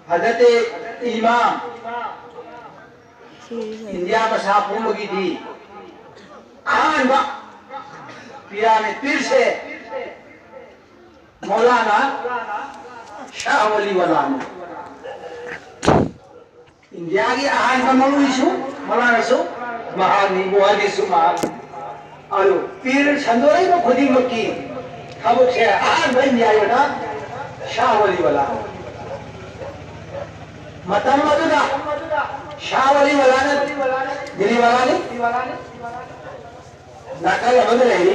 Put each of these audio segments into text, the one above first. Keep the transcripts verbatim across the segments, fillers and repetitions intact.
Hazrat ꯏꯃꯥꯝ, India ꯃꯁꯥ ꯄꯨꯝꯕꯒꯤꯗꯤ ꯑꯍꯥꯟꯕ ꯄꯤꯔꯥꯃꯤꯗ ꯄꯤꯔꯁꯦ ꯃꯧꯂꯥꯅꯥ ꯁꯥꯍ ꯋꯥꯂꯤ ꯋꯥꯂꯥꯅꯤ꯫ ꯏꯟꯗꯤꯌꯥꯒꯤ ꯑꯍꯥꯟꯕ ꯃꯧꯂꯨꯏꯁꯨ, ꯃꯧꯂꯥꯅꯥꯁꯨ, ꯃꯍꯥꯛꯅꯤ, ꯃꯨꯍꯥꯗꯤꯁꯁꯨ ꯃꯍꯥꯛꯅꯤ꯫ ꯑꯗꯨ ꯄꯤꯔ ꯁꯟꯗꯣꯔꯛꯏꯕ ꯈꯨꯗꯤꯡꯃꯛꯀꯤ ꯊꯕꯛꯁꯦ ꯑꯍꯥꯟꯕ ꯏꯟꯗꯤꯌꯥꯒꯤ ꯑꯣꯏꯅ ꯁꯥꯍ ꯋꯥꯂꯤ ꯋꯥꯂꯥ꯫ ꯃꯇꯝ ꯑꯗꯨꯗ ꯁꯥꯍ ꯋꯥꯂꯤ ꯋꯥꯂꯥꯅ ꯗꯤꯜꯂꯤ ꯋꯥꯂꯥꯅꯤ꯫ ꯅꯥꯀꯜ ꯑꯃꯗ ꯂꯩꯔꯤ꯫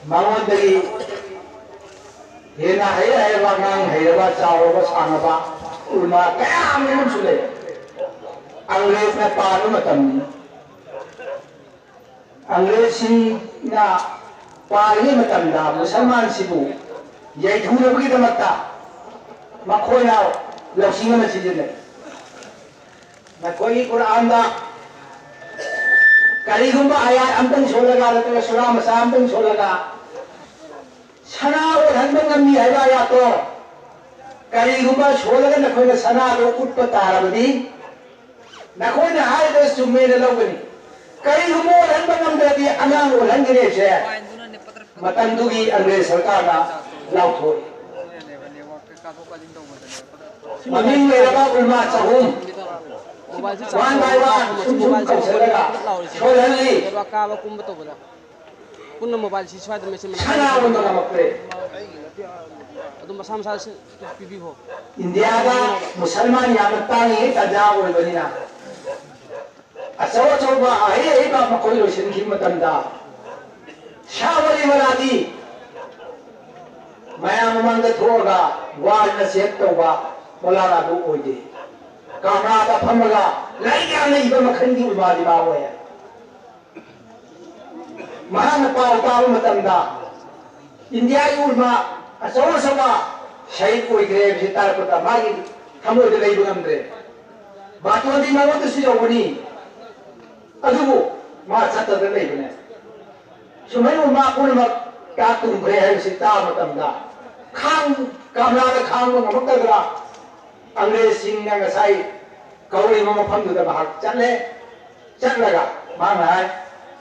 ꯃꯉꯣꯟꯗꯒꯤ ꯍꯦꯟꯅ ꯍꯩꯔ ꯍꯩꯔꯕ ꯑꯉꯥꯡ, ꯍꯩꯔꯕ, ꯆꯥꯎꯔꯕ, ꯁꯥꯡꯉꯕ ꯎꯂꯃꯥ ꯀꯌꯥ ꯑꯃꯁꯨ ꯂꯩ꯫ ꯑꯪꯒ꯭ꯔꯦꯖꯅ ꯄꯥꯟꯕ ꯃꯇꯝꯅꯤ꯫ ꯑꯪꯒ꯭ꯔꯦꯖꯁꯤꯡꯅ ꯄꯥꯜꯂꯤꯉꯩ ꯃꯇꯝꯗ ꯃꯨꯁꯜꯃꯥꯟꯁꯤꯕꯨ ꯌꯩꯊꯨꯅꯕꯒꯤꯗꯃꯛꯇ ꯃꯈꯣꯏꯅ ꯂꯧꯁꯤꯡ ꯑꯃ ꯁꯤꯖꯤꯟꯅꯩ꯫ ꯃꯈꯣꯏꯒꯤ ꯀꯨꯔꯥꯟꯗ ꯀꯔꯤꯒꯨꯝꯕ ꯑꯌꯥꯠ ꯑꯝꯇꯪ ꯁꯣꯜꯂꯒ ꯅꯠꯇ꯭ꯔꯒ ꯁꯨꯔꯥ ꯃꯆꯥ ꯑꯝꯇꯪ ꯁꯣꯜꯂꯒ ꯁꯅꯥ ꯑꯣꯜꯍꯟꯕ ꯉꯝꯃꯤ ꯍꯥꯏꯕ ꯑꯌꯥꯠꯇꯣ ꯀꯔꯤꯒꯨꯝꯕ ꯁꯣꯜꯂꯒ ꯅꯈꯣꯏꯅ ꯁꯅꯥꯗꯣ ꯎꯠꯄ ꯇꯥꯔꯕꯗꯤ, ꯅꯈꯣꯏꯅ ꯍꯥꯏꯔꯤꯗꯣ ꯆꯨꯝꯃꯦꯅ ꯂꯧꯒꯅꯤ꯫ ꯀꯔꯤꯒꯨꯝꯕ ꯑꯣꯜꯍꯟꯕ ꯉꯝꯗ꯭ꯔꯗꯤ ꯑꯉꯥꯡ ꯑꯣꯜꯍꯟꯒꯅꯤ ꯍꯥꯏꯁꯦ ꯃꯇꯝꯗꯨꯒꯤ ꯑꯪꯒ꯭ꯔꯦꯖ ꯁꯔꯀꯥꯔꯅ ꯂꯥꯎꯊꯣꯛꯏ꯫ ꯃꯃꯤꯡ ꯂꯩꯔꯕ ꯎꯂꯃꯥ ꯆꯍꯨꯝ ꯋꯥꯟ ꯕꯥꯏ ꯋꯥꯟ ꯁꯨꯝ ꯁꯨꯝ ꯀꯧꯁꯜꯂꯒ ꯁꯣꯜꯍꯜꯂꯤ꯫ ꯄꯨꯟꯅ ꯃꯣꯕꯥꯏꯜꯁꯤ ꯁ꯭ꯋꯥꯏꯗ ꯃꯦꯆꯤꯟ ꯃꯅꯥꯛꯇ ꯁꯅꯥ ꯑꯣꯟꯕ ꯉꯝꯃꯛꯇ꯭ꯔꯦ꯫ ꯑꯗꯨꯝ ꯃꯁꯥ ꯃꯁꯥ ꯄꯤꯕꯤꯈꯣ꯫ ꯏꯟꯗꯤꯌꯥꯗ ꯃꯨꯁꯜꯃꯥꯟ ꯌꯥꯝꯅ ꯇꯥꯡꯉꯤꯉꯩ ꯇꯥꯟꯖꯥ ꯑꯣꯏꯕꯅꯤꯅ ꯑꯆꯧ ꯑꯆꯧꯕ ꯑꯍꯩ ꯑꯍꯩꯕ ꯃꯈꯣꯏ ꯂꯣꯏꯁꯤꯟꯈꯤꯕ ꯃꯇꯝꯗ ꯁꯥꯍ ꯋꯥꯂꯤ ꯋꯥꯂꯥꯗꯤ ꯃꯌꯥꯝ ꯃꯃꯥꯡꯗ ꯊꯣꯛꯑꯒ ꯋꯥꯅ ꯆꯦꯛ ꯇꯧꯕ ꯃꯧꯂꯥꯅꯥꯗꯨ ꯑꯣꯏꯗꯦ꯫ ꯀꯥꯃꯔꯥꯗ ꯐꯝꯃꯒ ꯂꯥꯏꯔꯤꯛ ꯌꯥꯝꯅ ꯏꯕ ꯃꯈꯜꯒꯤ ꯎꯂꯃꯥꯗꯤ ꯃꯥ ꯑꯣꯏ꯫ ꯃꯍꯥꯛꯅ ꯄꯥꯎ ꯇꯥꯕ ꯃꯇꯝꯗ ꯏꯟꯗꯤꯌꯥꯒꯤ ꯎꯂꯃꯥ ꯑꯆꯧ ꯑꯆꯧꯕ ꯁꯍꯤꯗ ꯑꯣꯏꯈ꯭ꯔꯦ ꯍꯥꯏꯕꯁꯤ ꯇꯥꯔꯛꯄꯗ ꯃꯥꯒꯤ ꯊꯃꯣꯏꯗ ꯂꯩꯕ ꯉꯝꯗ꯭ꯔꯦ꯫ ꯕꯥꯇꯣꯟꯗꯤ ꯃꯉꯣꯟꯗꯁꯨ ꯌꯧꯕꯅꯤ, ꯑꯗꯨꯕꯨ ꯃꯥ ꯆꯠꯇꯗꯅ ꯂꯩꯕꯅꯦ꯫ ꯁꯨꯃꯥꯏꯅ ꯎꯂꯃꯥ ꯄꯨꯝꯅꯃꯛ ꯀꯥ ꯇꯨꯝꯈ꯭ꯔꯦ ꯍꯥꯏꯕꯁꯤ ꯇꯥꯕ ꯃꯇꯝꯗ ꯈꯥꯡ ꯀꯪꯂꯥꯗ ꯈꯥꯡꯕ ꯉꯝꯃꯛꯇꯗꯅ ꯑꯪꯒ꯭ꯔꯦꯖꯁꯤꯡꯅ ꯉꯁꯥꯏ ꯀꯧꯔꯤꯕ ꯃꯐꯝꯗꯨꯗ ꯃꯍꯥꯛ ꯆꯠꯂꯦ꯫ ꯆꯠꯂꯒ ꯃꯍꯥꯛꯅ ꯍꯥꯏ,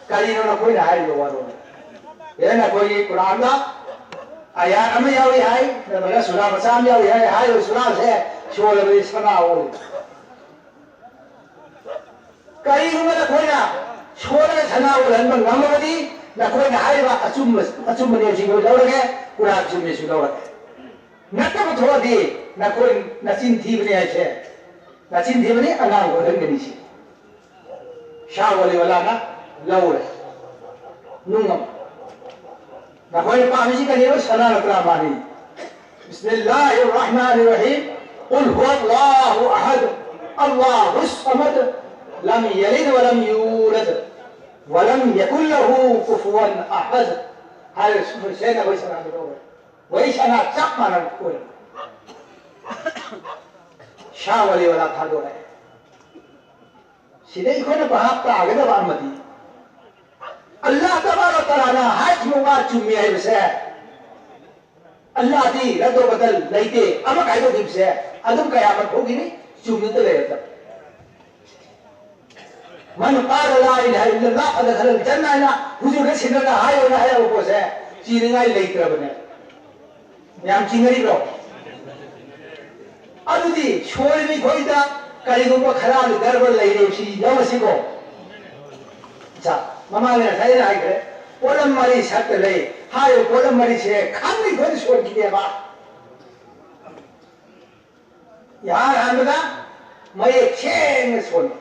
"ꯀꯔꯤꯅꯣ ꯅꯈꯣꯏꯅ ꯍꯥꯏꯔꯤꯕ ꯋꯥꯔꯣꯜ? ꯑꯦ, ꯅꯈꯣꯏꯒꯤ ꯀꯨꯔꯥꯟꯗ ꯑꯌꯥꯠ ꯑꯃ ꯌꯥꯎꯏ ꯍꯥꯏ, ꯅꯠꯇ꯭ꯔꯒ ꯁꯨꯔꯥ ꯃꯆꯥ ꯑꯃ ꯌꯥꯎꯏ ꯍꯥꯏ, ꯍꯥꯏꯔꯤꯕ ꯁꯨꯔꯥꯁꯦ ꯁꯣꯜꯂꯕꯗꯤ ꯁꯅꯥ ꯑꯣꯜꯂꯤ꯫ ꯀꯔꯤꯒꯨꯝꯕ ꯅꯈꯣꯏꯅ ꯁꯣꯜꯂꯒ ꯁꯅꯥ ꯑꯣꯜꯍꯟꯕ ꯉꯝꯃꯕꯗꯤ ꯅꯈꯣꯏꯅ ꯍꯥꯏꯔꯤꯕ ꯑꯆꯨꯝꯕ, ꯑꯆꯨꯝꯕꯅꯦ ꯁꯤꯡꯗꯨ ꯂꯧꯔꯒꯦ, ꯀꯨꯔꯥꯟ ꯆꯨꯝꯃꯦꯁꯨ ꯂꯧꯔꯒꯦ꯫ ꯅꯠꯇꯕ ꯊꯣꯛꯑꯗꯤ ꯅꯈꯣꯏ ꯅꯆꯤꯟ ꯊꯤꯕꯅꯦ ꯍꯥꯏꯁꯦ, ꯅꯆꯤꯟ ꯊꯤꯕꯅꯤ, ꯑꯉꯥꯡ ꯑꯣꯜꯍꯟꯒꯅꯤ ꯁꯤ"꯫ ꯁꯥ ꯋꯥꯂꯤꯋꯥꯂꯥꯅ ꯂꯧꯔꯦ ꯅꯨꯡ ꯑꯃ꯫ ꯅꯈꯣꯏꯅ ꯄꯥꯝꯃꯤꯁꯤ ꯀꯔꯤꯅꯣ? ꯁꯅꯥ ꯅꯠꯇ꯭ꯔꯥ? ꯃꯥꯅꯤ꯫ بسم الله الرحمن الرحيم. قل هو الله أحد، الله الصمد، لم يلد ولم يولد، ولم يكن له كفوا أحد ꯍꯥꯏꯔꯒ ꯁꯨꯝ ꯁꯦꯡꯅ ꯑꯩꯈꯣꯏ ꯁꯅꯥꯗ ꯂꯧꯔꯦ꯫ ꯋꯥꯔꯤ ꯁꯅꯥ ꯆꯞ ꯃꯥꯟꯅꯕ ꯑꯣꯏꯔꯦ꯫ ꯁꯥ ꯋꯥꯂꯤꯋꯥꯂꯥ ꯊꯥꯗꯣꯔꯛꯑꯦ꯫ ꯁꯤꯗ ꯑꯩꯈꯣꯏꯅ ꯚꯥꯞ ꯇꯥꯒꯗꯕ ꯑꯃꯗꯤ, ꯑꯜꯂꯥꯍ ꯇꯕꯥꯔꯛ ꯇꯥꯂꯥꯅ ꯍꯥꯏꯈꯤꯕ ꯋꯥ ꯆꯨꯝꯃꯤ ꯍꯥꯏꯕꯁꯦ, ꯑꯜꯂꯥꯍꯗꯤ ꯔꯗꯣ ꯕꯗꯜ ꯂꯩꯇꯦ, ꯑꯃ ꯀꯥꯏꯗꯣꯛꯈꯤꯕꯁꯦ ꯑꯗꯨꯝ ꯀꯌꯥꯃꯠ ꯐꯥꯎꯒꯤꯅꯤ, ꯆꯨꯝꯅꯇ ꯂꯩꯔꯗꯕ꯫ "من قال لا إله إلا الله دخل الجنة" ꯍꯥꯏꯅ ꯍꯨꯖꯨꯔꯗ ꯁꯤꯟꯅꯔꯒ ꯍꯥꯏꯌꯣꯅ ꯍꯥꯏꯔꯕ ꯄꯣꯠꯁꯦ ꯆꯤꯅꯤꯡꯉꯥꯏ ꯂꯩꯇ꯭ꯔꯕꯅꯦ꯫ ꯌꯥꯝ ꯆꯤꯡꯅꯔꯤꯕ꯭ꯔꯣ? ꯑꯗꯨꯗꯤ ꯁꯣꯏꯔꯤꯕ ꯑꯩꯈꯣꯏꯗ ꯀꯔꯤꯒꯨꯝꯕ ꯈꯔ ꯒꯔꯕ ꯂꯩꯔꯦ, ꯁꯤ ꯂꯧꯔꯁꯤꯀꯣ꯫ ꯏꯆꯥ, ꯃꯃꯥꯡꯗ ꯉꯁꯥꯏ ꯑꯩꯅ ꯍꯥꯏꯈ꯭ꯔꯦ, ꯄꯣꯠꯂꯝ ꯃꯔꯤ ꯁꯛꯇ ꯂꯩ꯫ ꯍꯥꯏꯔꯤꯕ ꯄꯣꯠꯂꯝ ꯃꯔꯤꯁꯦ ꯈꯪꯅ ꯑꯩꯈꯣꯏꯗ ꯁꯣꯟꯈꯤꯅꯦꯕ꯫ ꯏꯍꯥꯟ ꯍꯥꯟꯕꯗ ꯃꯌꯦꯛ ꯁꯦꯡꯅ ꯁꯣꯟꯕ꯫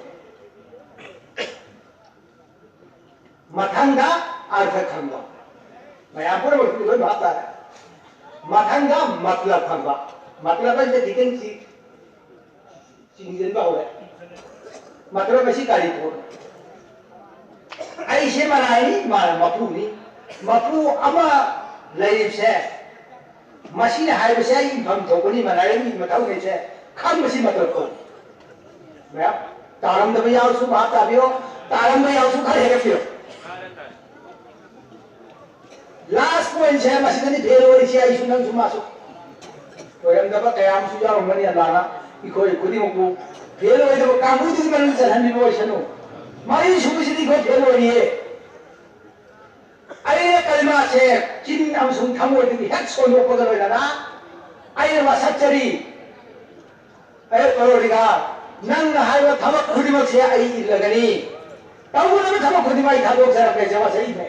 ꯃꯊꯪꯗ ꯑꯔꯊ ꯈꯪꯕ꯫ ꯃꯌꯥꯝ ꯄꯨꯝꯅꯃꯛ ꯂꯣꯏ ꯚꯥꯞ ꯇꯥꯔꯦ꯫ ꯃꯊꯪꯗ ꯃꯇꯂꯕ ꯈꯪꯕ꯫ ꯃꯇꯂꯕ ꯍꯥꯏꯁꯦ ꯈꯤꯇꯪ ꯆꯤ-, ꯆꯤꯡꯁꯤꯟꯕ ꯍꯧꯔꯦ꯫ ꯃꯇꯂꯕ ꯑꯁꯤ ꯀꯔꯤ ꯄꯣꯠꯅꯣ? ꯑꯩꯁꯦ ꯃꯅꯥꯏꯅꯤ, ꯃꯥꯅ ꯃꯄꯨꯅꯤ꯫ ꯃꯄꯨ ꯑꯃ ꯂꯩꯔꯤꯕꯁꯦ, ꯃꯁꯤꯅ ꯍꯥꯏꯕꯁꯦ ꯑꯩ ꯏꯟꯐꯝ ꯊꯣꯛꯄꯅꯤ, ꯃꯅꯥꯏꯅꯤ ꯃꯊꯧꯅꯤꯁꯦ ꯈꯪꯕꯁꯤ ꯃꯇꯂꯕ ꯀꯧꯏ꯫ ꯃꯌꯥꯝ ꯇꯥꯔꯝꯗꯕ ꯌꯥꯎꯔꯁꯨ ꯚꯥꯞ ꯇꯥꯕꯤꯌꯣ, ꯇꯥꯔꯝꯕ ꯌꯥꯎꯔꯁꯨ ꯈꯔ ꯍꯦꯟꯒꯠꯄꯤꯌꯣ꯫ Last pointꯁꯦ ꯃꯁꯤꯗꯅꯤ fail ꯑꯣꯏꯔꯤꯁꯤ, ꯑꯩꯁꯨ ꯅꯪꯁꯨ ꯃꯥꯁꯨ꯫ ꯑꯣꯏꯔꯝꯗꯕ ꯀꯌꯥ ꯑꯃꯁꯨ ꯌꯥꯎꯔꯝꯒꯅꯤ꯫ ꯑꯜꯂꯥꯍꯅ ꯑꯩꯈꯣꯏ ꯈꯨꯗꯤꯡꯃꯛꯄꯨ ꯐꯦꯜ ꯑꯣꯏꯗꯕ ꯀꯥꯡꯕꯨꯗꯨꯒꯤ ꯃꯅꯨꯡꯗ ꯆꯜꯍꯟꯕꯤꯕ ꯑꯣꯏꯁꯅꯨ꯫ ꯃꯔꯤ ꯁꯨꯕꯁꯤꯗꯤ ꯑꯩꯈꯣꯏ ꯐꯦꯜ ꯑꯣꯏꯔꯤꯌꯦ꯫ ꯑꯩꯅ ꯀꯂꯃꯥꯁꯦ ꯆꯤꯟ ꯑꯃꯁꯨꯡ ꯊꯃꯣꯏꯗꯒꯤ ꯍꯦꯛ ꯁꯣꯟꯗꯣꯛꯄꯒ ꯂꯣꯏꯅꯅ ꯑꯩꯅ ꯋꯥꯁꯛꯆꯔꯤ꯫ ꯑꯦ ꯄꯔꯣꯔꯗꯤꯒꯥꯔ, ꯅꯪꯅ ꯍꯥꯏꯕ ꯊꯕꯛ ꯈꯨꯗꯤꯡꯃꯛꯁꯦ ꯑꯩ ꯏꯜꯂꯒꯅꯤ꯫ ꯇꯧꯒꯗꯕ ꯊꯕꯛ ꯈꯨꯗꯤꯡꯃꯛ ꯑꯩ ꯊꯥꯗꯣꯛꯆꯔꯛꯀꯦ꯫ ꯋꯥꯁꯛꯏꯅꯦ꯫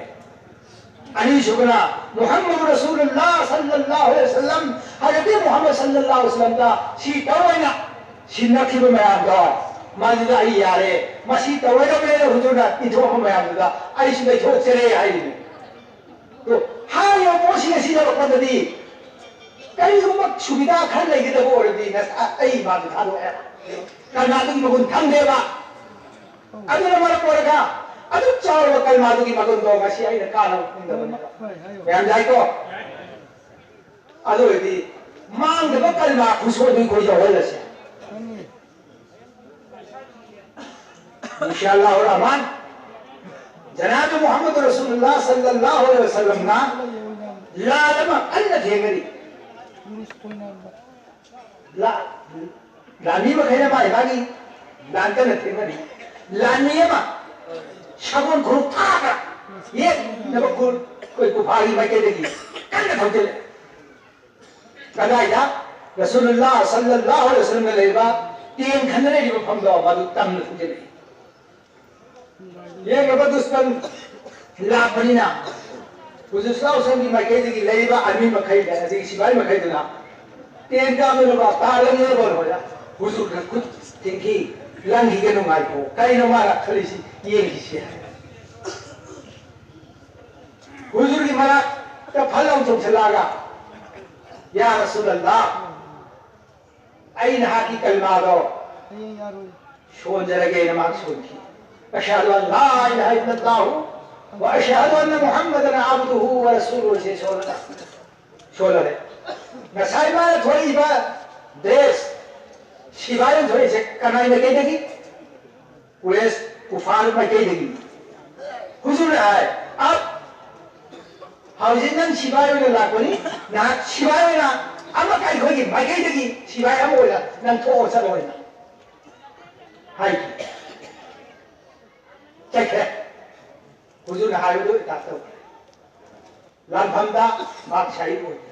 ꯑꯅꯤꯁꯨꯕꯅ ꯃꯨꯍꯝꯃꯗꯨ ꯔꯁꯨꯂꯨꯜꯂꯥꯍ ꯁꯜꯂꯜꯂꯥꯍꯨ ꯑꯂꯩꯍꯤ ꯋꯁꯜꯂꯝ, ꯍꯖꯔꯠ ꯃꯨꯍꯝꯃꯗ ꯁꯜꯂꯜꯂꯥꯍꯨ ꯑꯂꯩꯍꯤ ꯋꯁꯜꯂꯝꯗ ꯁꯤ ꯇꯧ ꯍꯥꯏꯅ ꯁꯤꯟꯅꯈꯤꯕ ꯃꯌꯥꯝꯗꯣ, ꯃꯗꯨꯗ ꯑꯩ ꯌꯥꯔꯦ, ꯃꯁꯤ ꯇꯧꯔꯗꯕꯅꯦꯅ ꯍꯨꯖꯨꯔꯅ ꯏꯟꯊꯣꯛꯄ ꯃꯌꯥꯝꯗꯨꯗ ꯑꯩꯁꯨ ꯂꯩꯊꯣꯛꯆꯔꯦ ꯍꯥꯏꯔꯤꯅꯦ꯫ ꯑꯗꯣ ꯍꯥꯏꯔꯤꯕ ꯄꯣꯠꯁꯤꯡ ꯑꯁꯤ ꯌꯧꯔꯛꯄꯗꯗꯤ ꯀꯔꯤꯒꯨꯝꯕ ꯁꯨꯕꯤꯗꯥ ꯈꯔ ꯂꯩꯒꯗꯕ ꯑꯣꯏꯔꯗꯤ ꯉꯁ-, ꯑ-, ꯑꯩ ꯏꯃꯥꯗꯨ ꯊꯥꯗꯣꯛꯑꯦ꯫ ꯀꯅꯥꯗꯨꯒꯤ ꯃꯒꯨꯟ ꯈꯪꯗꯦꯕ꯫ ꯑꯗꯨꯅ ꯃꯔꯝ ꯑꯣꯏꯔꯒ ꯑꯗꯨꯛ ꯆꯥꯎꯔꯕ ꯀꯜꯃꯥꯗꯨꯒꯤ ꯃꯒꯨꯟꯗꯣ ꯉꯁꯤ ꯑꯩꯅ ꯀꯥꯟꯅꯕ ꯐꯪꯗꯕꯅꯦꯕ꯫ ꯃꯌꯥꯝ ꯌꯥꯏꯀꯣ? ꯑꯗꯨ ꯑꯣꯏꯔꯗꯤ ꯃꯥꯡꯗꯕ ꯀꯜꯃꯥ ꯈꯨꯁꯣꯏꯗꯨ ꯑꯩꯈꯣꯏ ꯌꯧꯍꯜꯂꯁꯦ꯫ ꯏꯟꯁꯥ ꯑꯜꯂꯥꯍꯨ ꯔꯍꯃꯥꯟ, ꯖꯅꯥꯕ ꯃꯨꯍꯝꯃꯗ ꯔꯁꯨꯂꯨꯜꯂꯥꯍ ꯁꯜꯂꯜꯂꯥꯍꯨ ꯑꯂꯩꯍꯤ ꯋꯁꯜꯂꯝꯅ ꯂꯥꯟ ꯑꯃ ꯀꯟꯅ ꯊꯦꯡꯅꯔꯤ꯫ ꯂꯥ-, ꯂꯥꯟꯃꯤ ꯃꯈꯩꯅ ꯃꯥꯒꯤ ꯃꯥꯒꯤ ꯂꯥꯟ ꯀꯟꯅ ꯊꯦꯡꯅꯔꯤ꯫ ꯂꯥꯟꯃꯤ ꯑꯃ ꯁꯒꯣꯜ ꯈꯨꯔꯨ ꯊꯥꯕ ꯌꯦꯠꯅꯕ ꯈꯨ-, ꯑꯩꯈꯣꯏ ꯀꯨꯐꯥꯒꯤ ꯃꯥꯏꯀꯩꯗꯒꯤ ꯀꯟꯅ ꯊꯧꯖꯤꯜꯂꯦ꯫ ꯀꯗꯥꯏꯗ? ꯔꯁꯨꯂꯨꯜꯂꯥꯍ ꯁꯜꯂꯜꯂꯥꯍꯨ ꯑꯂꯩꯍꯤ ꯋꯁꯜꯂꯝꯒ ꯂꯩꯔꯤꯕ ꯇꯦꯟ ꯈꯟꯅꯔꯤꯕ ꯃꯐꯝꯗꯣ ꯃꯗꯨ ꯇꯝꯅ ꯊꯧꯖꯤꯜꯂꯛꯏ꯫ ꯌꯦꯡꯅꯕ ꯗꯨꯁꯃꯟ ꯂꯥꯛꯄꯅꯤꯅ ꯍꯨꯖꯨꯔ ꯁꯜꯂꯜꯂꯥꯍꯨ ꯑꯂꯩꯍꯤ ꯋꯁꯜꯂꯝꯒꯤ ꯃꯥꯏꯀꯩꯗꯒꯤ ꯂꯩꯔꯤꯕ ꯑꯥꯔꯃꯤ ꯃꯈꯩꯗ, ꯑꯗꯒꯤ ꯁꯤꯐꯥꯏ ꯃꯈꯩꯗꯨꯅ ꯇꯦꯟ ꯀꯥꯞꯅꯅꯕ, ꯇꯥ ꯂꯪꯅꯅꯕ ꯍꯣꯠꯅꯕꯗ ꯍꯨꯖꯨꯔꯅ ꯈꯨꯠ ꯊꯤꯡꯈꯤ, "ꯂꯪꯈꯤꯒꯅꯨ, ꯉꯥꯏꯈꯣ, ꯀꯔꯤꯅꯣ ꯃꯥꯅ ꯈꯜꯂꯤꯁꯤ ꯌꯦꯡꯈꯤꯁꯤ" ꯍꯥꯏ꯫ ꯍꯨꯖꯨꯔꯒꯤ ꯃꯅꯥꯛꯇ ꯐꯠ ꯂꯥꯎ ꯆꯣꯡꯁꯤꯜꯂꯛꯑꯒ, "ꯌꯥ ꯔꯁꯨꯂꯜꯂꯥꯍ, ꯑꯩ ꯅꯍꯥꯛꯀꯤ ꯀꯜꯃꯥꯗꯣ ꯁꯣꯟꯖꯔꯒꯦꯅ" ꯃꯍꯥꯛ ꯁꯣꯟꯈꯤ꯫ "ꯑꯁꯍꯗꯨ ꯑꯟ ꯂꯥ ꯏꯂꯥꯍ ꯏꯜꯂꯜꯂꯥꯍꯨ ꯋ ꯑꯁꯍꯗꯨ ꯑꯟꯅ ꯃꯨꯍꯝꯃꯗꯟ ꯑꯕꯗꯨꯍꯨ ꯋ ꯔꯁꯨꯂꯨꯍꯨ" ꯁꯦ ꯁꯣꯜꯂꯒ ꯁꯣꯜꯂꯔꯦ꯫ ꯉꯁꯥꯏ ꯃꯥꯅ ꯊꯣꯛꯂꯛꯏꯕ ꯗ꯭ꯔꯦꯁ, ꯁꯤꯐꯥꯏꯅ ꯊꯣꯛꯂꯛꯏꯁꯦ ꯀꯅꯥꯏ ꯃꯥꯏꯀꯩꯗꯒꯤ? ꯀꯨꯔꯦꯁ, ꯀꯨꯐꯥꯔ ꯃꯥꯏꯀꯩꯗꯒꯤ꯫ ꯍꯨꯖꯨꯔꯅ ꯍꯥꯏ, "ꯑꯞ, ꯍꯧꯖꯤꯛ ꯅꯪ ꯁꯤꯐꯥꯏ ꯑꯣꯏꯅ ꯂꯥꯛꯄꯅꯤ, ꯅꯍꯥꯛ ꯁꯤꯐꯥꯏ ꯑꯣꯏꯅ ꯑꯃꯨꯛꯀ ꯑꯩꯈꯣꯏꯒꯤ ꯃꯥꯏꯀꯩꯗꯒꯤ ꯁꯤꯐꯥꯏ ꯑꯃ ꯑꯣꯏꯅ ꯅꯪ ꯊꯣꯛꯑꯣ ꯆꯠꯂꯣ ꯍꯥꯏꯅ ꯍꯥꯏꯈꯤ꯫ ꯆꯠꯈ꯭ꯔꯦ꯫ ꯍꯨꯖꯨꯔꯅ ꯍꯥꯏꯕꯗꯨ ꯑꯦꯇꯥꯛ ꯇꯧꯈ꯭ꯔꯦ꯫ ꯂꯥꯟꯐꯝꯗ ꯃꯍꯥꯛ ꯁꯍꯤꯗ ꯑꯣꯏꯈ꯭ꯔꯦ꯫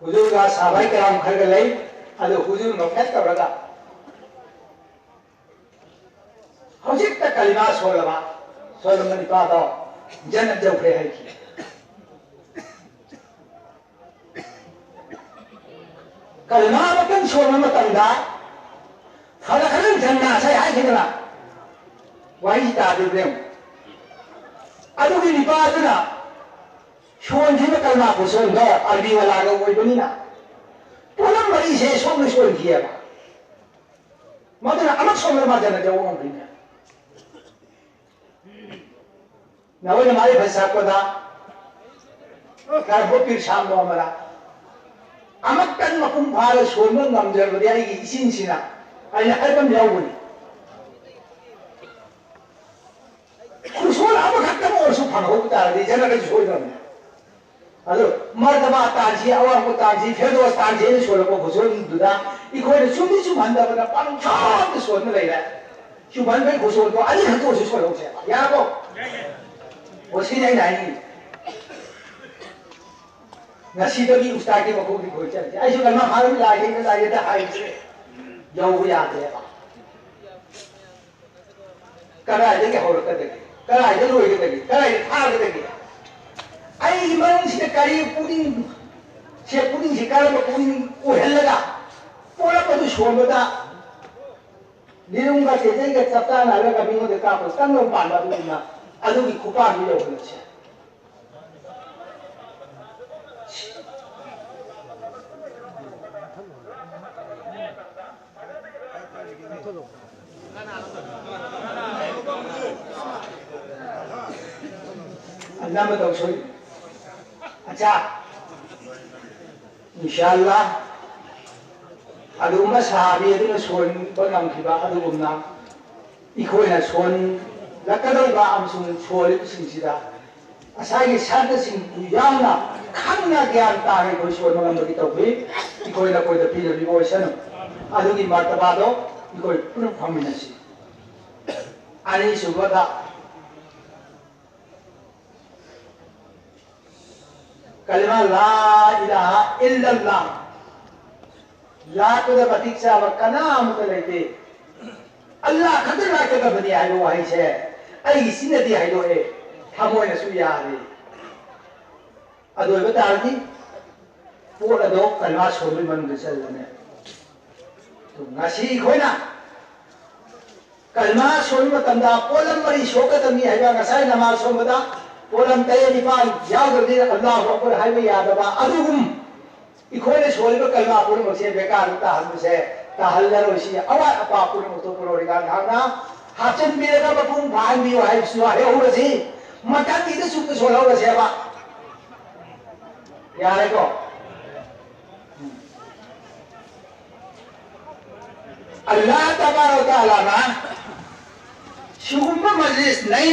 ꯍꯨꯖꯨꯔꯒ ꯁꯍꯥꯕꯥꯏ ꯀꯔꯥꯝ ꯈꯔꯒ ꯂꯩ꯫ ꯑꯗꯨ ꯍꯨꯖꯨꯔ ꯃꯐꯦꯠ ꯇꯧꯔꯒ ꯍꯧꯖꯤꯛꯇ ꯀꯂꯤꯃꯥ ꯁꯣꯜꯂꯕ, ꯁꯣꯜꯂꯝꯕ ꯅꯤꯄꯥꯗꯣ ꯖꯟꯅꯠ ꯌꯧꯈ꯭ꯔꯦ ꯍꯥꯏꯈꯤ꯫ ꯀꯂꯤꯃꯥ ꯑꯃꯇꯪ ꯁꯣꯟꯕ ꯃꯇꯝꯗ ꯐꯗꯈꯂꯜ ꯖꯟꯅ ꯉꯁꯥꯏ ꯍꯥꯏꯈꯤꯗꯅ ꯋꯥꯍꯩꯁꯤ ꯇꯥꯗ꯭ꯔꯤꯕꯅꯦ꯫ ꯑꯗꯨꯒꯤ ꯅꯤꯄꯥꯗꯨꯅ ꯁꯣꯟꯈꯤꯕ ꯀꯂꯤꯃꯥ ꯈꯨꯁꯣꯟꯗꯣ ꯑꯔꯕꯤ ꯋꯥꯂꯥꯒ ꯑꯣꯏꯕꯅꯤꯅ ꯄꯣꯠꯂꯝ ꯃꯔꯤꯁꯦ ꯁꯣꯛꯅ ꯁꯣꯟꯈꯤꯑꯕ꯫ ꯃꯗꯨꯅ ꯑꯃꯨꯛ ꯁꯣꯟꯕꯗ ꯃꯥ ꯖꯟꯅꯠ ꯌꯧꯕ ꯉꯝꯈꯤꯅꯦ꯫ ꯅꯈꯣꯏꯅ ꯃꯥꯔꯤꯐꯠ ꯁꯥꯠꯄꯗ ꯀꯔꯝꯕ ꯄꯤꯔ ꯁꯥꯝꯅꯣ ꯑꯃꯔ ꯑꯃꯨꯛꯇꯪ ꯃꯄꯨꯡ ꯐꯥꯅ ꯁꯣꯟꯕ ꯉꯝꯖꯔꯕꯗꯤ ꯑꯩꯒꯤ ꯏꯆꯤꯟꯁꯤꯅ ꯑꯩꯅ ꯍꯥꯏꯕ ꯑꯃ ꯌꯥꯎꯕꯅꯤ꯫ ꯈꯨꯁꯣꯜ ꯑꯃꯈꯛꯇꯪ ꯑꯣꯏꯔꯁꯨ ꯐꯪꯍꯧꯕ ꯇꯥꯔꯗꯤ ꯖꯟꯅꯠꯇ ꯁꯣꯏꯗ꯭ꯔꯕꯅꯤ꯫ ꯑꯗꯣ ꯃꯔꯇꯕꯥ ꯇꯥꯟꯁꯤ, ꯑꯋꯥꯡꯕ ꯇꯥꯟꯁꯤ, ꯐꯦꯔꯗꯣꯁ ꯇꯥꯟꯁꯤ ꯍꯥꯏꯅ ꯁꯣꯜꯂꯛꯄ ꯈꯨꯁꯣꯜꯗꯨꯗ ꯑꯩꯈꯣꯏꯅ ꯆꯨꯝꯗꯤ ꯆꯨꯝꯍꯟꯗꯕꯅ ꯄꯪꯁꯣꯟꯗ ꯁꯣꯟꯅ ꯂꯩꯔꯦ꯫ ꯆꯨꯝꯍꯟꯕꯒꯤ ꯈꯨꯁꯣꯜꯗꯣ ꯑꯅꯤꯈꯛꯇ ꯑꯣꯏꯔꯁꯨ ꯁꯣꯜꯍꯧꯁꯦꯕ꯫ ꯌꯥꯔꯕꯣ? ꯑꯣ, ꯁꯤꯅꯤ ꯑꯩꯅ ꯍꯥꯏꯅꯤꯡꯉꯤ꯫ ꯉꯁꯤꯗꯒꯤ ꯎꯁꯇꯥꯗꯀꯤ ꯃꯈꯣꯡꯗꯤ ꯈꯣꯏ ꯆꯠꯂꯁꯦ꯫ ꯑꯩꯁꯨ ꯀꯩꯅꯣ ꯍꯥꯏꯔꯝ ꯂꯥꯏꯗꯩꯅ ꯂꯥꯏꯗꯩꯗ ꯍꯥꯏꯕꯁꯦ ꯌꯧꯕ ꯌꯥꯗ꯭ꯔꯦꯕ꯫ ꯀꯗꯥꯏꯗꯒꯤ ꯍꯧꯔꯛꯀꯗꯒꯦ? ꯀꯗꯥꯏꯗ ꯂꯣꯏꯒꯗꯒꯦ? ꯀꯗꯥꯏꯗ ꯊꯥꯒꯗꯒꯦ? ꯑꯩꯒꯤ ꯃꯅꯨꯡꯁꯤꯗ ꯀꯔꯤ ꯄꯨꯛꯅꯤꯡ, ꯁꯦ ꯄꯨꯛꯅꯤꯡꯁꯤ ꯀꯔꯝꯕ ꯄꯨꯛꯅꯤꯡ ꯑꯣꯏꯍꯜꯂꯒ ꯄꯣꯠꯂꯝ ꯑꯗꯨ ꯁꯣꯟꯕꯗ ꯂꯤꯔꯨꯡꯒ ꯆꯦꯆꯩꯒ ꯆꯞ ꯆꯥꯅ ꯍꯜꯂꯒ ꯃꯤꯉꯣꯟꯗ ꯀꯥꯞꯄ ꯀꯟꯕ ꯄꯥꯟꯕ ꯑꯗꯨꯒꯨꯝꯅ ꯑꯗꯨꯒꯤ ꯈꯨꯄꯥꯟꯗꯨ ꯌꯧꯍꯜꯂꯁꯦ꯫ ꯑꯅꯝꯕ ꯇꯧꯁꯣꯏ꯫ ꯑꯆꯥ꯫ ꯏꯟꯁꯥ ꯑꯜꯂꯥ꯫ ꯑꯗꯨꯒꯨꯝꯕ ꯁꯍꯥꯕꯤ ꯑꯗꯨꯅ ꯁꯣꯟꯕ ꯉꯝꯈꯤꯕ ꯑꯗꯨꯒꯨꯝꯅ ꯑꯩꯈꯣꯏꯅ ꯁꯣꯜꯂꯛꯀꯗꯧꯔꯤꯕ ꯑꯃꯁꯨꯡ ꯁꯣꯜꯂꯤꯕꯁꯤꯡꯁꯤꯗ ꯉꯁꯥꯏꯒꯤ ꯁꯔꯗꯁꯤꯡ ꯌꯥꯎꯅ ꯈꯪꯅ ꯒ꯭ꯌꯥꯟ ꯇꯥꯅ ꯑꯩꯈꯣꯏ ꯁꯣꯟꯕ ꯉꯝꯕꯒꯤ ꯇꯧꯕꯤ ꯑꯩꯈꯣꯏ ꯅꯈꯣꯏꯗ ꯄꯤꯔꯕꯤꯕ ꯑꯣꯏꯁꯅꯨ꯫ ꯑꯗꯨꯒꯤ ꯃꯔꯇꯕꯥꯗꯣ ꯑꯩꯈꯣꯏ ꯄꯨꯟꯅ ꯐꯪꯃꯤꯟꯅꯁꯤ꯫ ꯑꯅꯤꯁꯨꯕꯗ ꯀꯂꯤꯃꯥ ꯂꯥ ꯏꯂꯥꯍ ꯏꯜꯂꯜꯂꯥꯍ ꯂꯥꯛꯄꯗ ꯃꯇꯤꯛ ꯆꯥꯕ ꯀꯅꯥ ꯑꯃꯠꯇ ꯂꯩꯇꯦ꯫ ꯑꯜꯂꯥꯍ ꯈꯛꯇ ꯂꯥꯛꯀꯗꯕꯅꯤ ꯍꯥꯏꯕ ꯋꯥꯍꯩꯁꯦ ꯑꯩꯒꯤ ꯆꯤꯟꯅꯗꯤ ꯍꯥꯏꯗꯣꯛꯑꯦ, ꯊꯃꯣꯏꯅꯁꯨ ꯌꯥꯔꯦ꯫ ꯑꯗꯨ ꯑꯣꯏꯕ ꯇꯥꯔꯗꯤ ꯄꯣꯠ ꯑꯗꯣ ꯀꯂꯤꯃꯥ ꯁꯣꯟꯕꯒꯤ ꯃꯅꯨꯡꯗ ꯆꯜꯂꯅꯤ꯫ ꯉꯁꯤ ꯑꯩꯈꯣꯏꯅ ꯀꯂꯤꯃꯥ ꯁꯣꯟꯕ ꯃꯇꯝꯗ ꯄꯣꯠꯂꯝ ꯃꯔꯤ ꯁꯣꯛꯀꯗꯕꯅꯤ ꯍꯥꯏꯕ, ꯉꯁꯥꯏ ꯅꯃꯥꯖ ꯁꯣꯟꯕꯗ ꯄꯣꯠꯂꯝ ꯇꯔꯦꯠ ꯅꯤꯄꯥꯜ ꯌꯥꯎꯗ꯭ꯔꯗꯤ ꯑꯜꯂꯥꯍꯨ ꯑꯛꯕꯔ ꯍꯥꯏꯕ ꯌꯥꯗꯕ, ꯑꯗꯨꯒꯨꯝ ꯑꯩꯈꯣꯏꯅ ꯁꯣꯜꯂꯤꯕ ꯀꯂꯤꯃꯥ ꯄꯨꯝꯅꯃꯛꯁꯦ ꯕꯦꯀꯥꯔꯗ ꯇꯥꯍꯟꯕꯁꯦ ꯇꯥꯍꯜꯂꯔꯣꯏꯁꯤ꯫ ꯑꯋꯥꯠ ꯑꯄꯥ ꯄꯨꯝꯅꯃꯛꯇꯣ ꯄꯨꯔꯣꯔꯤꯒ ꯅꯍꯥꯛꯅ ꯍꯥꯞꯆꯤꯟꯕꯤꯔꯒ ꯃꯄꯨꯡ ꯐꯥꯍꯟꯕꯤꯌꯨ ꯍꯥꯏꯕꯁꯨ ꯍꯥꯏꯍꯧꯔꯁꯤ꯫ ꯃꯊꯪꯒꯤꯗ ꯆꯨꯝꯅ ꯁꯣꯜꯍꯧꯔꯁꯦꯕ꯫ ꯌꯥꯔꯦꯀꯣ? ꯑꯜꯂꯥꯍ ꯇꯕꯥꯔꯛ ꯋ ꯇꯥꯂꯥꯅ ꯁꯤꯒꯨꯝꯕ ꯃꯖꯂꯤꯁ ꯅꯩꯅ